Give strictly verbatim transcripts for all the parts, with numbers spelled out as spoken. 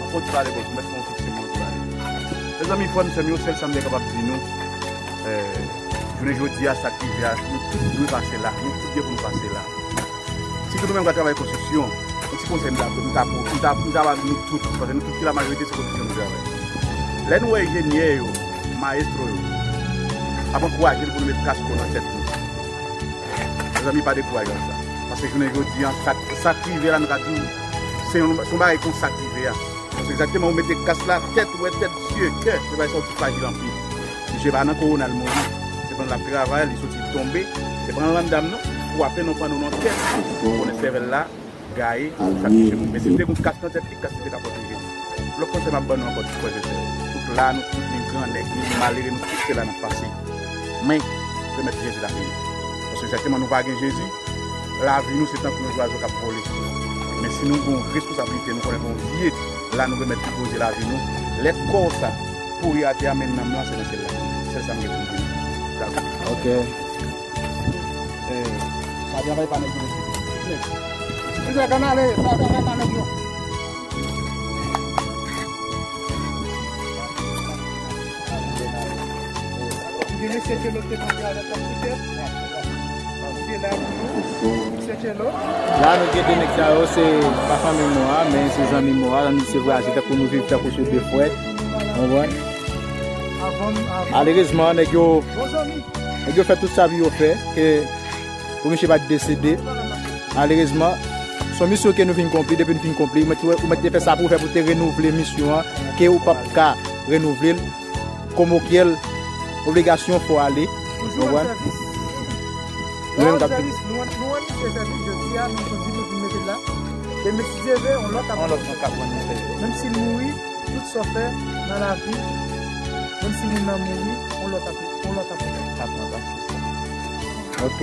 Mwen konn ti pale, bon, mwen konn ti pale. Mezanmi, frè m, sè m yo, sèl sa m te kapab di nou, eh, jounen jodi a, sa k rive a, nou tout dwe pase la, nou tout gen pou nou pase la. Sitou nou menm k ap travay konstriksyon, yon ti konsèy m ta, m ta, m ta, m ta ba nou tout, paske nou tout ki la majorite se konstriksyon nou travay. Lè nou wè enjenyè yo, mayestwo yo, ap ankouraje nou pou nou met kasko nan tèt nou. Mezanmi, pa dekouraje ak sa. Paske jounen jodi a, sa, sa k rive la, nou ka di w, se yon, se yon bagay konsa k rive a. Paske egzakteman, ou mete kas la, tèt, ou wè tèt, zye, kè, se bagay sa yo ki frajil anpil. Misye pa nan kowona l mouri. Se pandan l ap travay, li soti tonbe. Se pa nan lanndam non, frape nan panno nan tèt. Ou konnen sèvèl la gaye, sa touche moun. Men si l te gen yon kas nan tèt li, kas li te ka pwoteje l. Lòt konsèy m ap ban nou ankò, frè e sè, tout la, nou tout, ni grannèg, ni malere, nou tout se la n ap pase. Men, remèt Jezi lavi nou. Paske egzakteman nou pa gen Jezi, lavi nou se tankou yon zwazo k ap vole. Men si nou gen yon responsablite, nou konnen gen yon vye la nou remèt li poze lavi nou. Lè kò sa pouri atè a, men nanm lan se nan syèl la. Sèl sa m gen pou m di nou. Dakò. Ok. Eh, pa travay pa nèg yo. Nèg. Nèg kanale, pa travay pa nèg yo. Gen mesye ke lòt te mande avèk kòm poutèt. Mesye la pou nou. Mesye ke lòt. La nou gen de nèg sa yo, se pa fanmi mò a, men se zanmi mò a. Nou se vwazen, tankou nou viv tankou se de frè. Konprann? Avan, avan. Malerezman, nèg yo, bon zanmi. Nèg yo fè tout sa pou yo fè, ke pou misye pa t desede. Malerezman, se yon misyon ke nou fin konpli, depi nou fin konpli, ou mèt, ou mèt te fè sa pou w fè, pou te renouvle misyon an, ke ou p ap ka renouvle l, konvoke l, obligasyon fò w ale. Toujou rann sèvis. Nou rann sèvis, nou rann, nou rann misye sèvis, jodi a, nou konn di nou vin mete l la. Demen, si Dye vle, yon lòt ap, yon lòt moun k ap rann nou sèvis. Menm si l mouri, tout sa w fè nan lavi, menm si moun nan mouri, yon lòt ap, yon lòt ap, ap ranplase sa. Ok.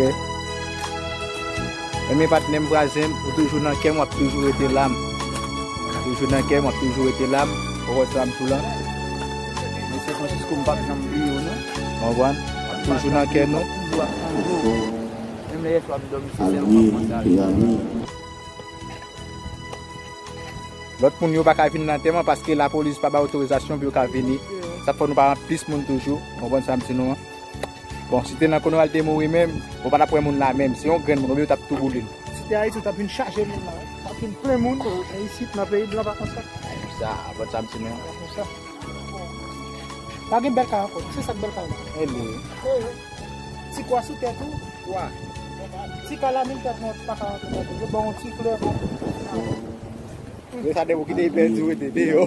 Ebyen, patnè m, vwazen m, ou toujou nan kè m, w ap toujou rete la m. Toujou nan kè m, w ap toujou rete la m. Ou wè sa m tou la. Mesye Francisco, m p ap janm bliye w non. Konprann? W ap toujou nan kè nou. Toujou ap sonje w. Menm lè yèswa m dòmi, se sèl ou m ap panse avèk. Lòt moun yo pa ka vin nan antèman paske lapolis pa bay otorizasyon pou yo ka vini. Sa fè nou pa rann plis moun toujou. Konprann sa m di nou an? Bon, si te nan Konoral te mouri menm, ou pa t ap wè moun la menm. Se yon grenn moun, oubyen yo t ap tou boule l. Si te Ayiti, ou t ap vin chaje moun la, wi. T ap vin plen moun. Men isit, nan peyi blan, pa konsa. Sa, avan sa, m ti men. Pa konsa. Pa gen bèl kay ankò. Se sa k bèl kay la. E li. E, ti kwa sou tèt ou. Kwa. Ti kay la, menm tèt mwen, pa ka rantre tèt ou. Yo ba w yon ti flè, bon. Yo sa de pou kite pèdi, ou rete deyò.